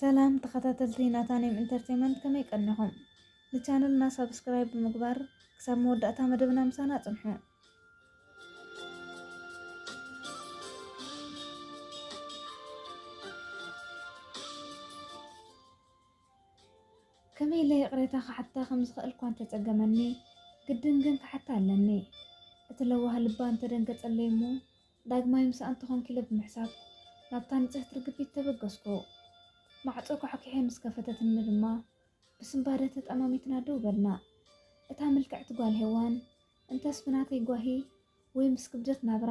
ሰላም ተኸታተልቲ ናታኒም ኢንተርቴይመንት፣ ከመይ ቀኒኹም? ንቻነልና ሳብስክራይብ ብምግባር ክሳብ መወዳእታ መደብና ምሳና ጽንሑ። ከመይ ኢለ ይቕሬታ ክሓታ ከም ዝኽእል እኳ እንተጸገመኒ፣ ግድን ግን ክሓታ ኣለኒ። እቲ ለዋህ ልባ እንተደንገጸለይ እሞ፣ ዳግማይ ምስኣ እንተኾንኪ ኢለ ብምሕሳብ፣ ናብታ ንጽህቲ ርግቢት ተበገስኩ። ማዕጾ ኳሕኲሐ ምስ ከፈተትኒ ድማ፣ ብስንባደ ተጠማሚትና ደው በልና። እታ ምልክዕቲ ጓል ሄዋን፣ እንተስ ብናተይ ጓሂ ወይ ምስ ክብደት ናብራ፣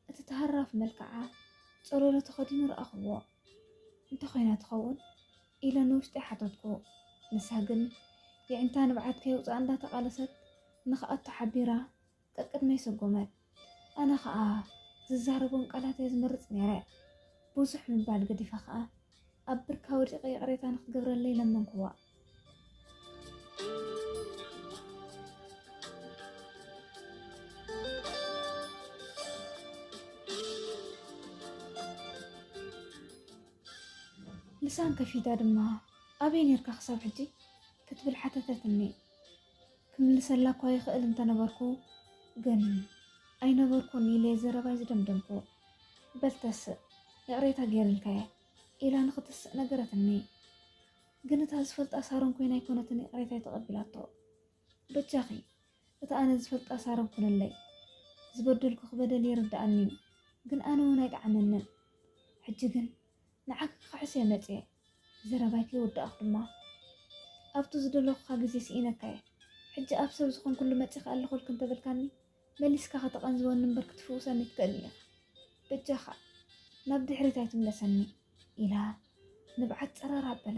እቲ ተሃራፊ መልክዓ ጸሎሎ ተኸዲኑ ረኣኽዎ። እንታይ ኮይና ትኸውን? ኢለ ንውሽጠይ ሓተትኩ። ንሳ ግን የዒንታ ንብዓት ከየውጽኣ እንዳተቓለሰት ንኽኣቱ ሓቢራ ቀቅድመይ ሰጎመት። ኣነ ኸኣ ዝዛረቦም ቃላት እየ ዝመርጽ ነይረ። ብዙሕ ምባል ገዲፈ ኸኣ ኣብ ብርካ ወዲቐ ይቕሬታ ንኽትገብረለይ ለመንኩዋ። ልሳን ከፊታ ድማ፣ "ኣበይ ኔርካ ክሳብ ሕጂ?" ክትብል ሓተተትኒ። ክምልሰላ እኳ ይኽእል እንተነበርኩ፣ ግን ኣይነበርኩን ኢለ ዘረባይ ዝደምደምኩ። "በል ተስእ፣ ይቕሬታ ገይረልካ'የ" ኢላ ንኽትስእ ነገረትኒ። ግን እታ ዝፈልጣ ሳሮን ኮይና ኣይኮነትን ይቕሬታይ ተቐቢላቶ። "በጃኺ፣ እታ ኣነ ዝፈልጣ ሳሮን ኩነለይ። ዝበደልኩኺ በደል ይርድኣኒ እዩ፣ ግን ኣነ እውን ኣይጠዓመንን። ሕጂ ግን ንዓኺ ክኽሕስ እየ መጽየ" ዘረባይ ከይወዳእኩ ድማ፣ "ኣብቲ ዝደለኹኻ ግዜ ስኢነካ እየ። ሕጂ ኣብ ሰብ ዝኾንኩሉ መጺኺ ኣለኹልኪ እንተበልካኒ፣ መሊስካ ከተቐንዝወኒ እምበር ክትፍውሰኒ ኣይትኽእልን ኢኻ። በጃኻ ናብ ድሕሪት ኣይትምለሰኒ" ኢላ ንብዓት ጸረር ኣበለ።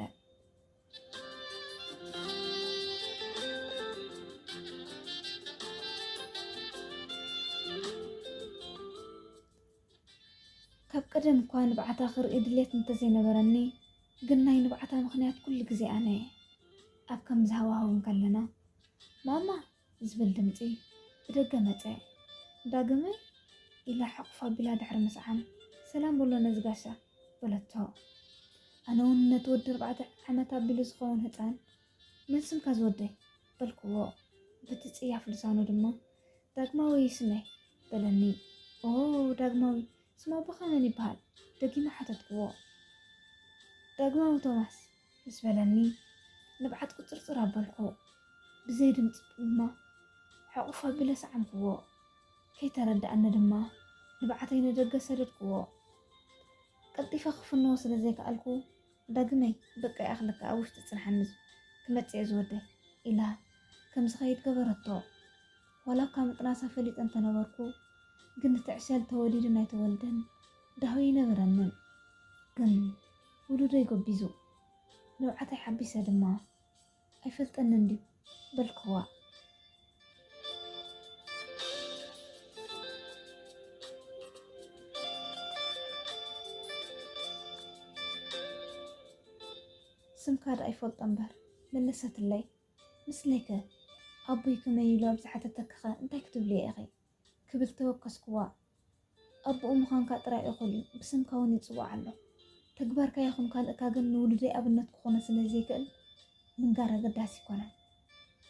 ካብ ቀደም እኳ ንብዓታ ክርኢ ድሌት እንተዘይነበረኒ፣ ግን ናይ ንብዓታ ምኽንያት ኩሉ ግዜ ኣነ እየ። ኣብ ከምዚ ሃዋህው እንከለና፣ "ማማ" ዝብል ድምጺ ብደገ መጸ። "ዳግመይ?" ኢላ ሕቑፍ ኣቢላ ድሕሪ ምስዓም፣ "ሰላም በሎ ነዚ ጋሻ" በለቶ። ኣነ እውን ነቲ ወዲ ኣርባዕተ ዓመት ኣቢሉ ዝኸውን ህጻን፣ "መን ስምካ ዝወደይ?" በልክዎ። በቲ ጽያፍ ልሳኑ ድማ፣ "ዳግማዊ እዩ ስመይ" በለኒ። "ኦ፣ ዳግማዊ፣ ስም ኣቦኻ መን ይበሃል?" ደጊመ ሓተትክዎ። "ዳግማዊ ቶማስ" ምስ በለኒ፣ ንብዓት ቁጽርጽር ኣበልኩ። ብዘይ ድምጺ ድማ ሕቑፍ ኣቢለ ሰዓምክዎ። ከይተረድኣኒ ድማ ንብዓተይ ንደገ ሰደድክዎ። ቀልጢፈ ክፍንዎ ስለ ዘይከኣልኩ፣ ዳግመይ "በቃ ይኣኽለካ፣ ኣብ ውሽጢ ጽንሓኒ፣ ክመጽእ እየ ዝወደይ" ኢላ ከም ዝኸይድ ገበረቶ። ዋላ እኳ ምጥናሳ ፈሊጠ እንተነበርኩ፣ ግን እቲ ዕሸል ተወሊዱን ኣይተወልደን ዳህዊ ኣይነበረንን። ግን ውሉደይ ጎቢዙ፣ ንብዓተይ ሓቢሰ ድማ "ኣይፈልጠንን ድዩ?" በልክዋ። "ስምካ ደኣ ይፈልጦ እምበር" መለሰትለይ። "ምስለይከ ኣቦይ ከመይ ኢሉ ኣብ ዝሓተተኪኸ እንታይ ክትብልዮ ኢኺ?" ክብል ተወከስክዋ። "ኣቦኡ ምዃንካ ጥራይ እኹል እዩ፣ ብስምካ እውን ይጽዋዕ ኣሎ። ተግባርካ ይኹን ካልእካ ግን ንውሉደይ ኣብነት ክኾኖ ስለ ዘይክእል ምንጋር ኣገዳሲ ኣይኮነን"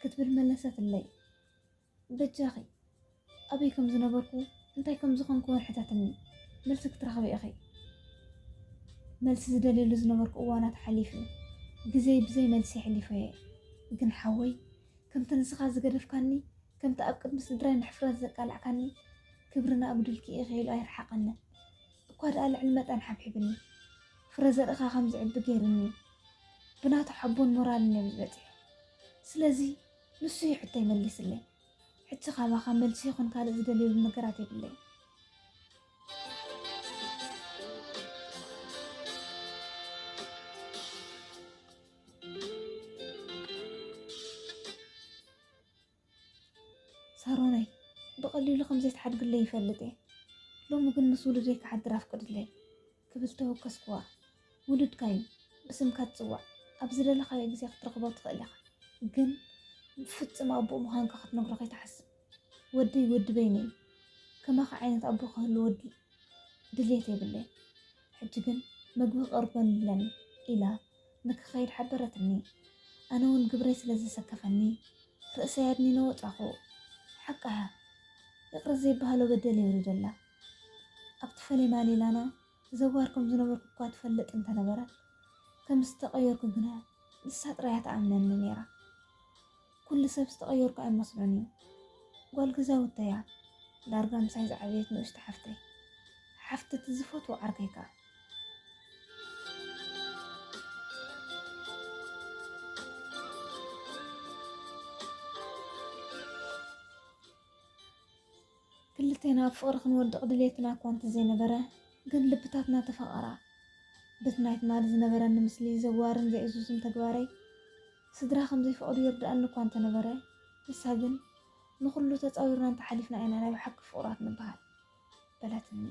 ክትብል መለሰትለይ። "በጃኺ፣ ኣበይ ከም ዝነበርኩ፣ እንታይ ከም ዝኾንኩ እውን ሕተትኒ፣ መልሲ ክትረኽቢ ኢኺ። መልሲ ዝደልየሉ ዝነበርኩ እዋናት ሓሊፉ፣ ግዜይ ብዘይ መልሲ የሕሊፎ እየ። ግን ሓወይ፣ ከምቲ ንስኻ ዝገደፍካኒ፣ ከምቲ ኣብ ቅድሚ ስድራይ ንሕፍረት ዘቃላዕካኒ፣ ክብርና ኣጉዲልኪ ኢኺ ኢሉ ኣይረሓቐንን። እኳ ደኣ ልዕሊ መጠን ሓብሒብኒ፣ ፍረ ዘርእኻ ከም ዝዕቢ ገይሩኒ፣ ብናቱ ሓቦን ሞራልን እየ በጺሐ። ስለዚ ንሱ እዩ ሕቶይ መሊስለይ። ሕጂ ካባኻ መልሲ ይኹን ካልእ ዝደልየሉ ነገራት የብለይን። ሳሮነይ፣ ብቐሊሉ ከም ዘይትሓድግለይ ይፈልጥ እየ። ሎሚ ግን ምስ ውሉደይ ክሓድር ኣፍቅድለይ" ክብል ተወከስክዋ። "ውሉድካ እዩ፣ ብስምካ ትጽዋዕ፣ ኣብ ዝደለኻዮ ግዜ ክትረኽቦ ትኽእል ኢኻ። ግን ብፍጹም ኣቦኡ ምዃንካ ክትነግሮ ከይትሓስብ። ወደይ ወዲ በይነይ እዩ። ከማኻ ዓይነት ኣቦ ክህልዎ ድል-፣ ድልየት የብለይን። ሕጂ ግን መግቢ ክቐርበኒ ኣለኒ" ኢላ ንክኸይድ ሓበረትኒ። ኣነ እውን ግብረይ ስለ ዘሰከፈኒ ርእሰይ ኣድኒነ ወጻኹ። ሓቃ ይቕረ ዘይበሃሎ በደል የውሪደላ። ኣብቲ ፈለማ ሌላና ዘዋር ከም ዝነበርኩ እኳ ትፈልጥ እንተነበረት፣ ከም ዝተቐየርኩ ግና ንሳ ጥራይ እያ ትኣምነኒ ነይራ። ኩሉ ሰብ ዝተቐየርኩ ኣይመስሎን እዩ። ጓል ገዛውተይ እያ፣ ዳርጋ ምሳይ ዝዓበየት ንእሽቶ ሓፍተይ። ሓፍቲ እቲ ዝፈትዎ ዓርከይ ከኣ። ክልቴና ኣብ ፍቕሪ ክንወድቕ ድሌትና እኳ እንተዘይነበረ፣ ግን ልብታትና ተፋቐራ። በቲ ናይ ትማሊ ዝነበረኒ ምስሊ ዘዋርን ዘይእዙዝን ተግባረይ፣ ስድራ ከም ዘይፈቐዱ ይርድኣኒ እኳ እንተነበረ፣ ንሳ ግን፣ "ንኹሉ ተጻዊርና እንተሓሊፍና ኢና ናይ ብሓቂ ፍቑራት ንበሃል" በለትኒ።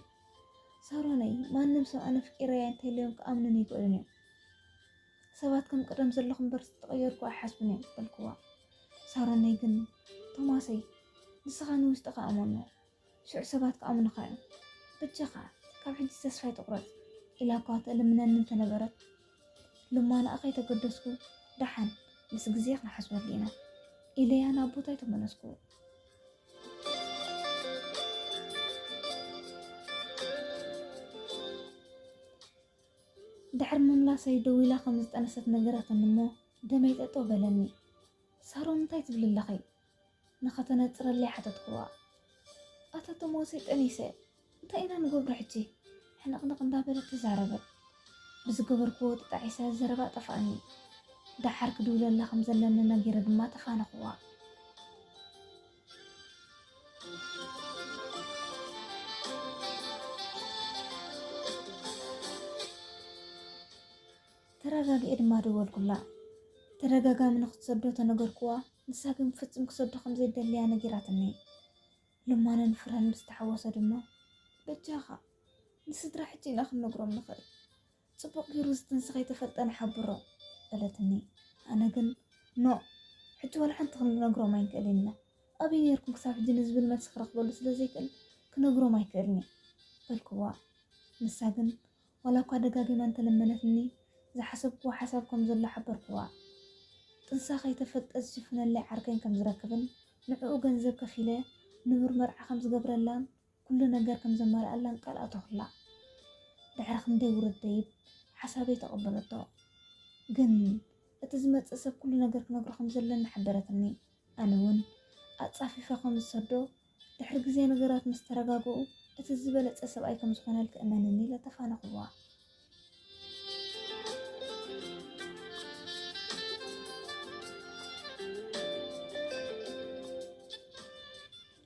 ሳሮነይ፣ ማንም ሰብ ኣነ ፍቂረያ እንተኢለዮም ክኣምኑኒ ኣይክእሉን እዮም። ሰባት ከም ቀደም ዘለኹ እምበር ዝተቐየርኩ ኣይሓስቡን እዮም በልክዋ። ሳሮነይ ግን፣ ቶማሰይ፣ ንስኻ ንውሽጥኻ እመኖ፣ ሽዑ ሰባት ክኣምኑኻ እዮም። በጃኻ፣ ካብ ሕጂ ተስፋ ኣይትቑረጽ ኢላ እኳ ትእልምነኒ እንተነበረት፣ ልማናኣ ከይተገደስኩ፣ ደሓን፣ ምስ ግዜ ክንሓስበሉ ኢና ኢለያ ናብ ቦታይ ተመለስኩ። ድሕሪ ምምላሰይ ደው ኢላ ከም ዝጠነሰት ነገረትኒ እሞ፣ ደመይ ጠጠው በለኒ። ሳሮን፣ እንታይ ትብሊ ኣለኺ? ንኸተነጽረለይ ሓተትክዋ። ኣታ ቶሞሰይ፣ ጠኒሰ፣ እንታይ ኢና ንገብሮ ሕጂ? ሕንቕንቕ እንዳበለት ተዛረበት። ብዝገበርክዎ ተጣዒሰ ዘረባ ጠፍኣኒ። ደሓር ክድውለላ ከም ዘለኒ ነጊረ ድማ ተፋነኽዋ። ተረጋጊኤ ድማ ደወልኩላ። ተደጋጋሚ ንኽትሰዶ ተነገርክዋ፣ ንሳ ግን ፍጹም ክሰዶ ከም ዘይደልያ ነጊራትኒ። ልማነን ፍረን ብዝተሓወሶ ድማ፣ በጃኻ፣ ንስድራ ሕጂ ኢና ክንነግሮም ንኽእል። ጽቡቕ ገይሩ ዝጥንሲ ከይተፈልጠ ንሓብሮ፣ በለትኒ። ኣነ ግን፣ ኖእ፣ ሕጂ ዋላ ሓንቲ ክንነግሮም ኣይንክእልን ኢና። ኣበይ ነይርኩም ክሳብ ሕጂ ንዝብል መልሲ ክረኽበሉ ስለ ዘይክእል፣ ክነግሮም ኣይክእልን እየ፣ በልክዋ። ንሳ ግን፣ ዋላ እኳ ደጋጊማ እንተለመነትኒ፣ ዝሓሰብክዎ ሓሳብ ከም ዘሎ ሓበርክዋ። ጥንሳ ከይተፈልጠ ዝሽፍነለይ ዓርከይን ከም ዝረክብን፣ ንዕኡ ገንዘብ ከፊለ ንቡር መርዓ ከም ዝገብረላን፣ ኩሉ ነገር ከም ዘማልኣላን ቃል ኣተኹላ። ድሕሪ ክንደይ ውርድ ደይብ ሓሳበይ ተቐበለቶ። ግን እቲ ዝመጽእ ሰብ ኩሉ ነገር ክነግሮ ከም ዘለኒ ሓበረትኒ። ኣነ እውን ኣጻፊፈ ከም ዝሰዶ፣ ድሕሪ ግዜ ነገራት ምስ ተረጋግኡ፣ እቲ ዝበለጸ ሰብኣይ ከም ዝኾነል ክእመነኒ ኢለ ተፋነኹዋ።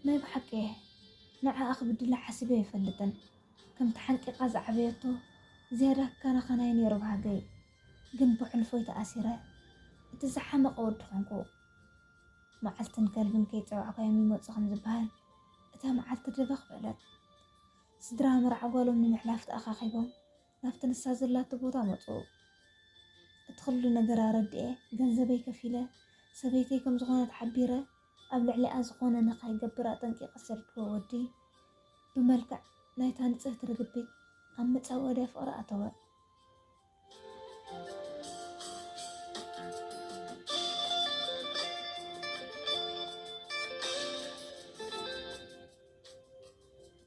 ናይ ብሓቂ ንዓኣ ክብድላ ሓሲበ ኣይፈልጥን። ከምቲ ሓንቂቓ ዝዓበየቶ ዝያዳ ክከናኸናይ ነይሩ ባህገይ። ግን ብሕልፎይ ተኣሲረ እቲ ዝሓመቐ ወዲ ኾንኩ። መዓልትን ከልብን ከይጸዋዕካዮም ይመጹ ከም ዝበሃል፣ እታ መዓልቲ ደበኽ በለት። ስድራ መርዓ ጓሎም ንምሕላፍ ተኣኻኺቦም ናብቲ ንሳ ዘላቶ ቦታ መጹ። እቲ ኹሉ ነገር ኣረዲኤ፣ ገንዘበይ ከፊለ፣ ሰበይተይ ከም ዝኾነት ሓቢረ፣ ኣብ ልዕሊኣ ዝኾነ ነኻይገብር ኣጠንቂቐ ዝሰደድክዎ ወዲ፣ ብመልክዕ ናይታ ንጽህቲ ርግቢት ኣብ መጻወድያ ፍቕሪ ኣተወ።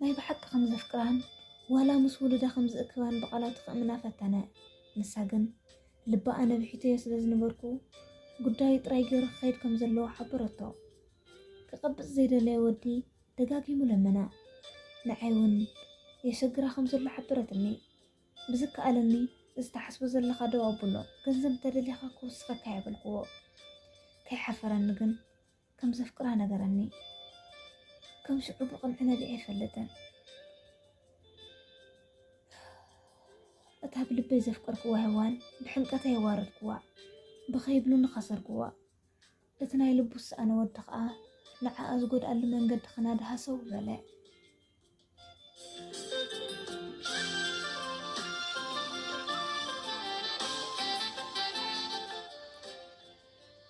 ናይ ብሓቂ ከም ዘፍቅራን ዋላ ምስ ውሉዳ ከም ዝእክባን ብቓላቱ ክእምና ፈተነ። ንሳ ግን ልባኣ ነቢሒተዮ ስለ ዝነበርኩ፣ ጉዳዩ ጥራይ ገይሩ ክኸይድ ከም ዘለዎ ሓበረቶ። ክቐብጽ ዘይደለየ ወዲ ደጋጊሙ ለመና። ንዓይ እውን የሸግራ ከም ዘሎ ሓበረትኒ። ብዝከኣለኒ፣ "እዚ ትሓስቦ ዘለኻ ደው ኣብሎ፣ ገንዘብ እንተደሊኻ ክውስኸካ እየ" በልክዎ። ከይሓፈረኒ ግን ከም ዘፍቅራ ነገረኒ። ከም ሽዑ ብቕንዒ ነቢዐ ኣይፈልጥን። እታ ብልበይ ዘፍቀርክዋ ሄዋን ብሕንቀት ኣየዋረድክዋ፣ ብኸይብሉኒ ከሰርክዋ። እቲ ናይ ልቡ ዝሰኣነ ወዲ ኸኣ ንዓኣ ዝጎድኣሉ መንገዲ ክናዲ ሃሰው በለ።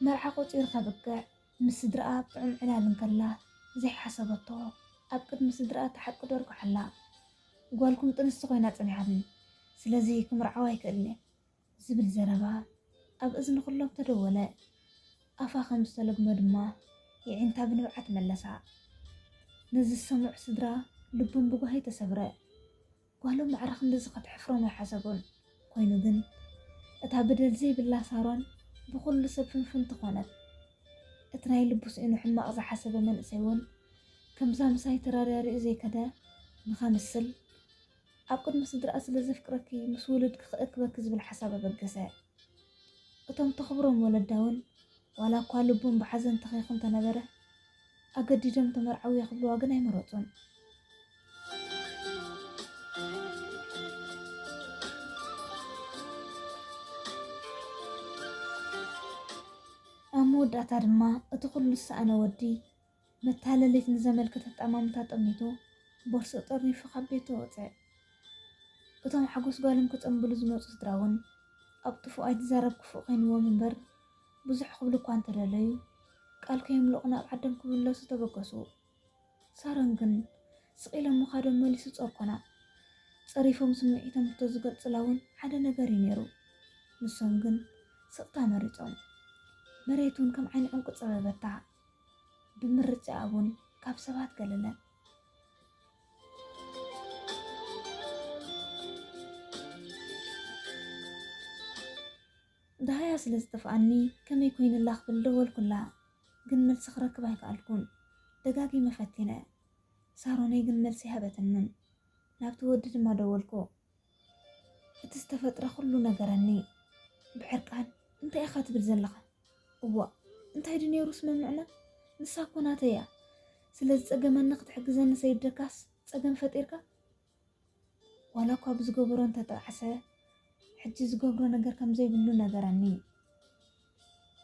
መርዓ ቆጺሩ ከብቅዕ፣ ምስ ስድራኣ ጥዑም ዕላል እንከላ ዘይሓሰበቶ፣ ኣብ ቅድሚ ስድራኣ ተሓቂ ደርጉሓላ። "ጓልኩም ጥንስቲ ኮይና ጸኒሓትኒ፣ ስለዚ ክምርዓዋ ኣይክእልን እየ" ዝብል ዘረባ ኣብ እዝኒ ኩሎም ተደወለ። ኣፋ ከም ዝተለግመ ድማ የዒንታ ብንብዓት መለሳ። ነዚ ዝሰምዑ ስድራ ልቦም ብጓሂ ተሰብረ። ጓሎም ማዕረ ክንድዚ ከተሕፍሮም ኣይሓሰቡን። ኮይኑ ግን እታ በደል ዘይብላ ሳሮን ብኹሉ ሰብ ፍንፍንቲ ኮነት። እቲ ናይ ልቡ ስኢኑ ሕማቕ ዝሓሰበ መንእሰይ እውን ከምዛ ምሳይ ተራዳሪኡ ዘይከደ ንኸምስል ኣብ ቅድሚ ስድራኣ ስለ ዘፍቅረኪ ምስ ውሉድኪ ክእክበኪ ዝብል ሓሳብ ኣበገሰ። እቶም ተኽብሮም ወለዳ እውን ዋላ እኳ ልቦም ብሓዘን ተኺኹ እንተነበረ ኣገዲዶም ተመርዓውዮ ክብልዋ ግን ኣይመረጹን። ኣብ መወዳእታ ድማ እቲ ኩሉ ዝሰኣነ ወዲ መታለሊት ንዘመልክት ኣጠማምታ ጠሚቱ ቦርስኡ ጠርኒፉ ካብ ቤት ወጸ። እቶም ሓጎስ ጓሎም ክጸንብሉ ዝመጹ ስድራ እውን ኣብ ጥፉእ ኣይትዛረብ ክፉእ ኮይንዎም እምበር ብዙሕ ክብሉ እኳ እንተደለዩ ቃል ከየምለቑ ናብ ዓዶም ክምለሱ ተበገሱ። ሳሮን ግን ስቕ ኢሎም ምኻዶም መሊሱ ጸርኮና። ጸሪፎም ስምዒቶም እቶ ዝገልጽላ እውን ሓደ ነገር እዩ ነይሩ። ንሶም ግን ስቕታ መሪጾም። መሬት እውን ከም ዓይኒ ዕንቁ ጸበበታ። ብምርጫ እውን ካብ ሰባት ገለለ። ደሃያ ስለ ዝጠፍኣኒ ከመይ ኮይንላ ክብል ደወልኩላ፣ ግን መልሲ ክረክብ ኣይከኣልኩን። ደጋጊመ ፈቲነ፣ ሳሮነይ ግን መልሲ ኣይሃበትንን። ናብቲ ወዲ ድማ ደወልኩ። እቲ ዝተፈጥረ ኩሉ ነገረኒ። ብሕርቃን፣ "እንታይ ኢኻ ትብል ዘለኻ? እዋእ፣ እንታይ ድዩ ነይሩ ስምምዕና? ንሳ እኮ ናተይ እያ። ስለ ዝጸገመኒ ክትሕግዘኒ ሰይደካስ ጸገም ፈጢርካ?" ዋላ እኳ ብዝገበሮ እንተጠዓሰ፣ ሕጂ ዝገብሮ ነገር ከም ዘይብሉ ነገረኒ።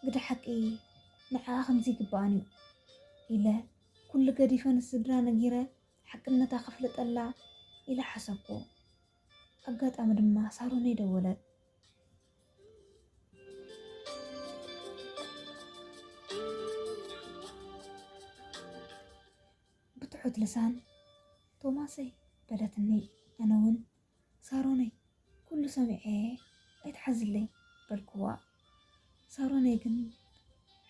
"ግደ ሓቂ ንዓኣ ከምዚ ይግብኣን እዩ" ኢለ፣ ኩሉ ገዲፈ ንስድራ ነጊረ ሓቅነታ ከፍልጠላ ኢለ ሓሰብኩ። ኣጋጣሚ ድማ ሳሮነይ ደወለት። ብትሑት ልሳን፣ "ቶማሰይ" በለትኒ። ኣነ እውን፣ "ሳሮነይ፣ ኩሉ ሰሚዐ፣ ኣይትሓዝለይ" በልኩዋ። ሳሮነይ ግን፣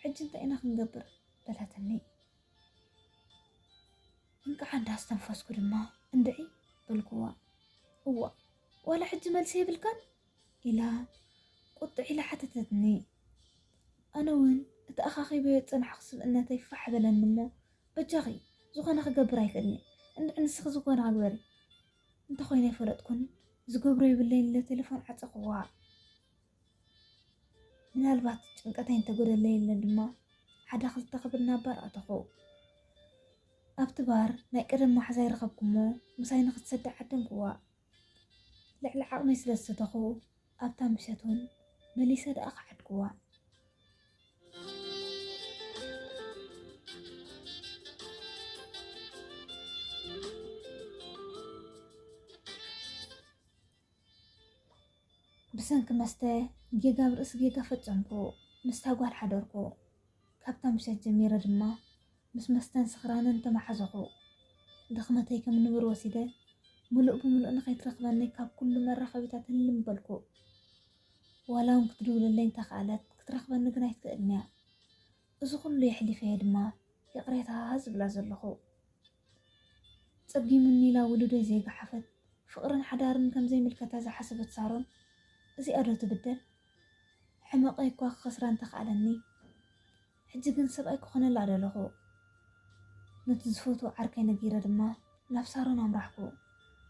"ሕጂ እንታይ ኢና ክንገብር?" በለትኒ። እንቃዕ እንዳስተንፈስኩ ድማ፣ "እንድዒ" በልኩዋ። "እዋ፣ ዋላ ሕጂ መልሲ የብልካን?" ኢላ ቁጥዕ ኢላ ሓተተትኒ። ኣነ እውን እቲ ኣኻኺበዮ ዝጸናሕኩ ስብእነተይ ፋሕ በለኒ እሞ፣ "በጃኺ፣ ዝኾነ ክገብር ኣይክእልን እየ። እንድዒ ንስኺ ዝኾነ ግበሪ። እንተኾይነ ኣይፈለጥኩን፣ ዝገብሮ የብለይን" ኢለ ቴሌፎን ዓጸኹዋ። ምናልባት ጭንቀተይ እንተጎደለየለን ድማ ሓደ ክልተ ክብል ናብ ባር ኣተኹ። ኣብቲ ባር ናይ ቀደም መሓዛይ ረኸብኩሞ ምሳይ ንኽትሰዲ ዓደምኩዋ። ልዕሊ ዓቕመይ ስለ ዝሰተኹ ኣብታ ምሸት እውን መሊሰ ደኣ ከዓድኩዋ። ብሰንኪ መስተ ጌጋ ኣብ ርእሲ ጌጋ ፈጸምኩ። ምስታ ጓል ሓደርኩ። ካብታ ምሸት ጀሚረ ድማ ምስ መስተን ስኽራንን ተመሓዘኹ። ድኽመተይ ከም ንቡር ወሲደ፣ ምሉእ ብምሉእ ንኸይትረኽበኒ ካብ ኩሉ መራኸቢታት ህልም በልኩ። ዋላ እውን ክትድውለለይ እንተኸኣለት፣ ክትረኽበኒ ግን ኣይትክእልን እያ። እዚ ኩሉ የሕሊፈዮ ድማ ይቕሬታ ዝብላ ዘለኹ። ጸጊሙኒ ኢላ ውሉደይ ዘይገሓፈት፣ ፍቕርን ሓዳርን ከም ዘይምልከታ ዝሓሰበት ሳሮን፣ እዚኣ ዶ ትብደል? ሕመቐይ እኳ ክኸስራ እንተኸኣለኒ፣ ሕጂ ግን ሰብኣይ ክኾነላ ደለኹ። ነቲ ዝፈትዎ ዓርከይ ነጊረ ድማ ናብ ሳሮን ኣምራሕኩ።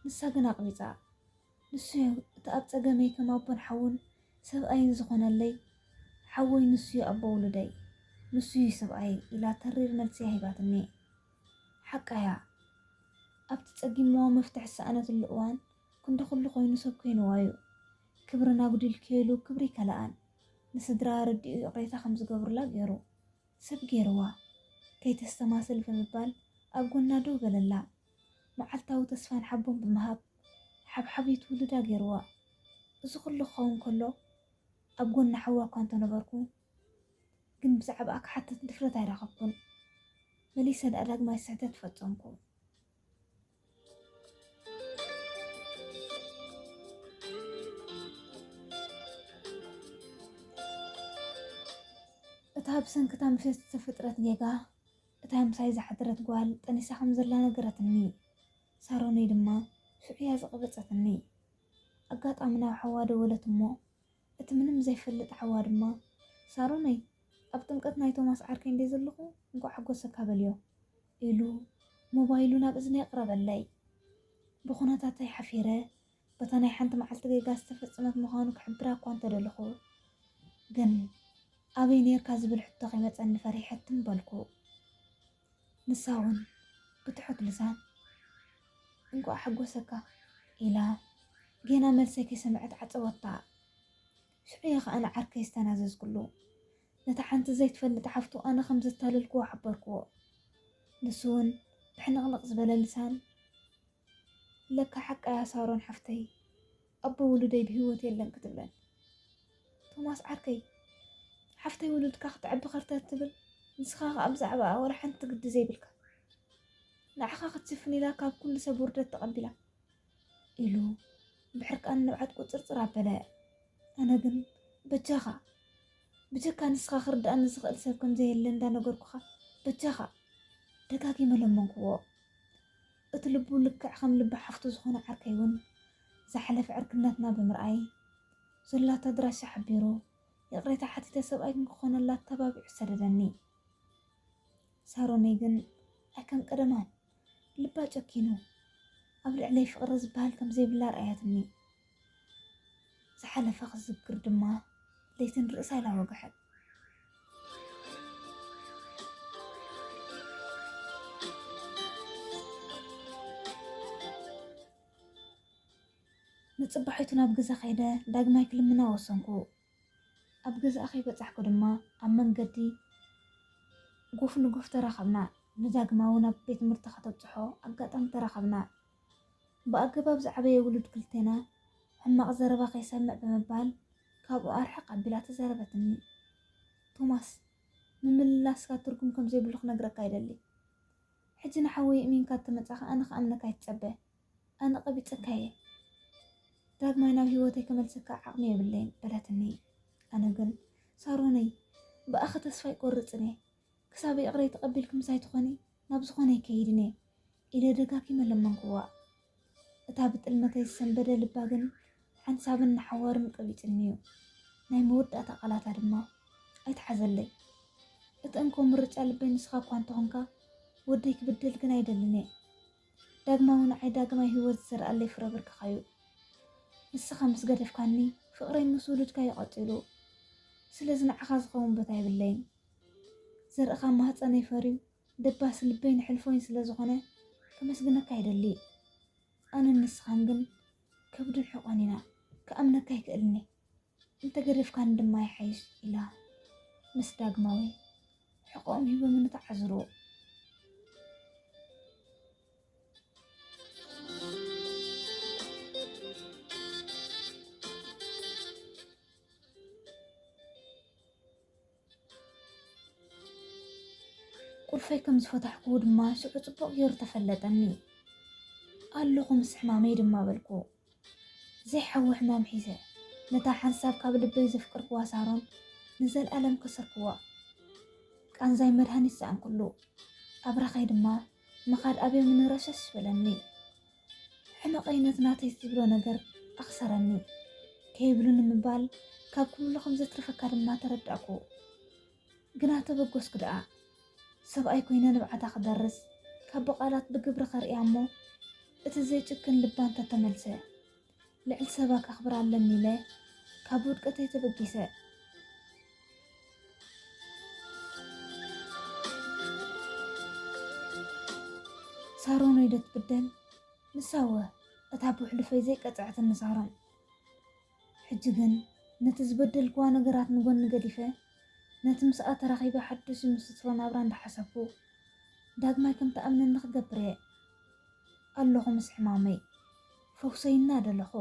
ንሳ ግን ኣቕቢጻ። "ንሱ እዩ እቲ ኣብ ጸገመይ ከም ኣቦን ሓውን ሰብኣይን ዝኾነለይ። ሓወይ ንሱ እዩ ኣቦ ውሉደይ። ንሱ እዩ ሰብኣይ" ኢላ ተሪር መልሲ ሂባትኒ። ሓቃ እያ። ኣብቲ ጸጊምዋ መፍትሒ ዝሰኣነትሉ እዋን ክንዲ ኩሉ ኮይኑ ሰብ ኮይንዋ እዩ። ክብርና ኣጉዲልክዮ ኢሉ ክብሪ ኣይከልኣን። ንስድራ ኣረዲኡ ይቕሬታ ከም ዝገብሩላ ገይሩ። ሰብ ገይርዋ። ከይተስተማስል ብምባል ኣብ ጎና ደው በለላ። መዓልታዊ ተስፋን ሓቦን ብምሃብ ሓብሓቢት ውሉዳ ገይርዋ። እዚ ኩሉ ክኸውን ከሎ ኣብ ጎና ሓዋ እኳ እንተነበርኩ፣ ግን ብዛዕባኣ ክሓትት ድፍረት ኣይረኸብኩን። መሊሰ ደኣ ዳግማይ ስሕተት ፈጸምኩ። እታ ብሰንክታ ምሸት ዝተፈጥረት ጌጋ፣ እታ ምሳይ ዝሓደረት ጓል ጠኒሳ ከም ዘላ ነገረትኒ። ሳሮነይ ድማ ሽዑ እያ ዝቐበጸትኒ። ኣጋጣሚ ናብ ሓዋ ደወለት እሞ፣ እቲ ምንም ዘይፈልጥ ሓዋ ድማ፣ "ሳሮነይ፣ ኣብ ጥምቀት ናይ ቶማስ ዓርከይ እንደ ዘለኹ እንኳዕ ሓጎሰካ በልዮ" ኢሉ ሞባይሉ ናብ እዝነይ ኣቕረበለይ። ብኹነታተይ ሓፊረ፣ በታ ናይ ሓንቲ መዓልቲ ጌጋ ዝተፈጸመት ምዃኑ ክሕብራ እኳ እንተደለኹ፣ ግን "ኣበይ ኔርካ?" ዝብል ሕቶ ከይመጸኒ ፈሪሐ ትም በልኩ። ንሳ እውን ብትሑት ልሳን "እንቋዕ ሓጎሰካ" ኢላ፣ ጌና መልሰይ ከይሰምዐት ዓጸወታ። ሽዑ እየ ኸኣ ንዓርከይ ዝተናዘዝኩሉ። ነታ ሓንቲ ዘይትፈልጥ ሓፍቱ ኣነ ከም ዘታለልክዎ ሓበርክዎ። ንሱ እውን ብሕንቕንቕ ዝበለ ልሳን፣ "ለካ ሓቃ እያ ሳሮን ሓፍተይ፣ ኣቦ ውሉደይ ብህይወት የለን" ክትብለን። ቶማስ ዓርከይ፣ ሓፍተይ ውሉድካ ክተዕቢ ከርተት ትብል፣ ንስኻ ኸኣ ብዛዕባኣ ወላ ሓንቲ ግዲ ዘይብልካ። ንዓኻ ክትሽፍን ኢላ ካብ ኩሉ ሰብ ውርደት ተቐቢላ። ኢሉ ብሕርቃን ንብዓት ቁጽርጽር ኣበለ። ኣነ ግን በጃኻ፣ ብጀካ ንስኻ ክርድኣኒ ዝኽእል ሰብ ከም ዘየለ እንዳነገርኩኻ፣ በጃኻ ደጋጊመ ለመንክዎ። እቲ ልቡ ልክዕ ከም ልቢ ሓፍቱ ዝኾነ ዓርከይ እውን ዝሓለፈ ዕርክነትና ብምርኣይ፣ ዘላቶ ኣድራሻ ሓቢሩ ይቕሬታ ሓቲተ ሰብኣይ ንክኾነላ ኣተባቢዑ ሰደደኒ። ሳሮነይ ግን ኣይከም ቀደማን ልባ ጨኪኑ ኣብ ልዕለይ ፍቕሪ ዝበሃል ከም ዘይብላ ኣርኣያትኒ። ዝሓለፈ ክዝክር ድማ ለይትን ርእሳ ኢላ ወግሐት። ንጽባሒቱ ናብ ገዛ ከይደ ዳግማይ ክልምና ወሰንኩ። ኣብ ገዛኣ ከይበጻሕኩ ድማ ኣብ መንገዲ ጎፍ ንጎፍ ተራኸብና። ንዳግማዊ ናብ ቤት ትምህርቲ ከተብጽሖ ኣጋጣሚ ተራኸብና። ብኣገባብ ዝዓበየ ውሉድ ክልቴና ሕማቕ ዘረባ ከይሰምዕ ብምባል ካብኡ ኣርሕቕ ኣቢላ ተዛረበትኒ። ቶማስ፣ ምምልላስካ ትርጉም ከም ዘይብሉ ክነግረካ ይደሊ። ሕጂ ንሓወይ እሚንካ እተመጻኻ ኣነ ክኣምነካ ኣይትጸበ። ኣነ ቀቢጸካ እየ። ዳግማይ ናብ ህይወተይ ከመልሰካ ዓቕሚ የብለይን በለትኒ። ኣነ ግን ሳሮነይ፣ ብኣኺ ተስፋ ኣይቆርጽን እየ። ክሳብ ይቕረይ ተቐቢልኪ ምሳይ ትኾኒ ናብ ዝኾነ ኣይከይድን እየ ኢለ ደጋጊመ ለመንክዋ። እታ ብጥልመተይ ዝሰንበደ ልባ ግን ሓንሳብን ንሓዋሩን ቀቢጽኒ እዩ። ናይ መወዳእታ ቃላታ ድማ ኣይትሓዘለይ። እቲ እንኮ ምርጫ ልበይ ንስኻ እኳ እንተኾንካ፣ ወደይ ክብደል ግን ኣይደልን እየ። ዳግማዊ ንዓይ ዳግማይ ህይወት ዝዘርኣለይ ፍረ ብርክኻ እዩ። ንስኻ ምስ ገደፍካኒ፣ ፍቕረይ ምስ ውሉድካ እዩ ቀጺሉ። ስለዚ ንዓኻ ዝኸውን ቦታ የብለይን። ዘርእኻ ማህጸነይ ፈርዩ፣ ደባሲ ልበይን ሕልፎይን ስለ ዝኾነ፣ ከመስግነካ ይደሊ። ኣነን ንስኻን ግን ከብድን ሕቖን ኢና፣ ክኣምነካ ኣይክእልን እየ። እንተ ገደፍካኒ ድማ ይሓይሽ ኢላ ምስ ዳግማዊ ሕቖኦም ሂቦምኒ ተዓዝሩ። ቁልፈይ ከም ዝፈታሕኩ ድማ ሽዑ ጽቡቕ ገይሩ ተፈለጠኒ። ኣለኹ ምስ ሕማመይ ድማ በልኩ። ዘይሓዊ ሕማም ሒዘ፣ ነታ ሓንሳብ ካብ ልበይ ዘፍቀርክዋ ሳሮን ንዘልኣለም ከሰርክዋ። ቃንዛይ መድሃኒት ሰኣንኩሉ። ኣብራኻይ ድማ ምኻድ ኣብዮምኒ ረሸሽ በለኒ። ሕመቐይ ነቲ ናተይ ዝብሎ ነገር ኣኽሰረኒ። ከይብሉ ንምባል ካብ ኩሉ ከም ዘትርፈካ ድማ ተረዳእኩ። ግና ተበገስኩ ደኣ። ሰብኣይ ኮይነ ንብዓታ ክደርስ፣ ካብ ብቓላት ብግብሪ ከርእያ እሞ፣ እቲ ዘይጭክን ልባ እንተተመልሰ፣ ልዕሊ ሰባ ከኽብራ ኣለኒ ኢለ ካብ ውድቀተይ ተበጊሰ። ሳሮን ወይደ ትብደል፣ ንሳወ እታ ብሕሉፈይ ዘይቀጽዐትኒ ሳሮን። ሕጂ ግን ነቲ ዝበደልክዋ ነገራት ንጎኒ ገዲፈ፣ ነቲ ምስኣ ተራኺበ ሓድሽ ዝምስርቶ ናብራ እንዳሓሰብኩ፣ ዳግማይ ከም ትኣምነኒ ክገብር እየ። ኣለኹ ምስ ሕማመይ፣ ፈውሰይ እናደለኹ።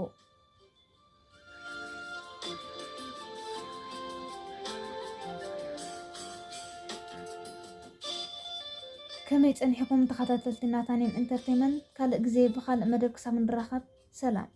ከመይ ጸኒሕኩም ተኸታተልቲ ናታኒም ኢንተርቴይመንት? ካልእ ግዜ ብኻልእ መደብ ክሳብ ንራኸብ፣ ሰላም።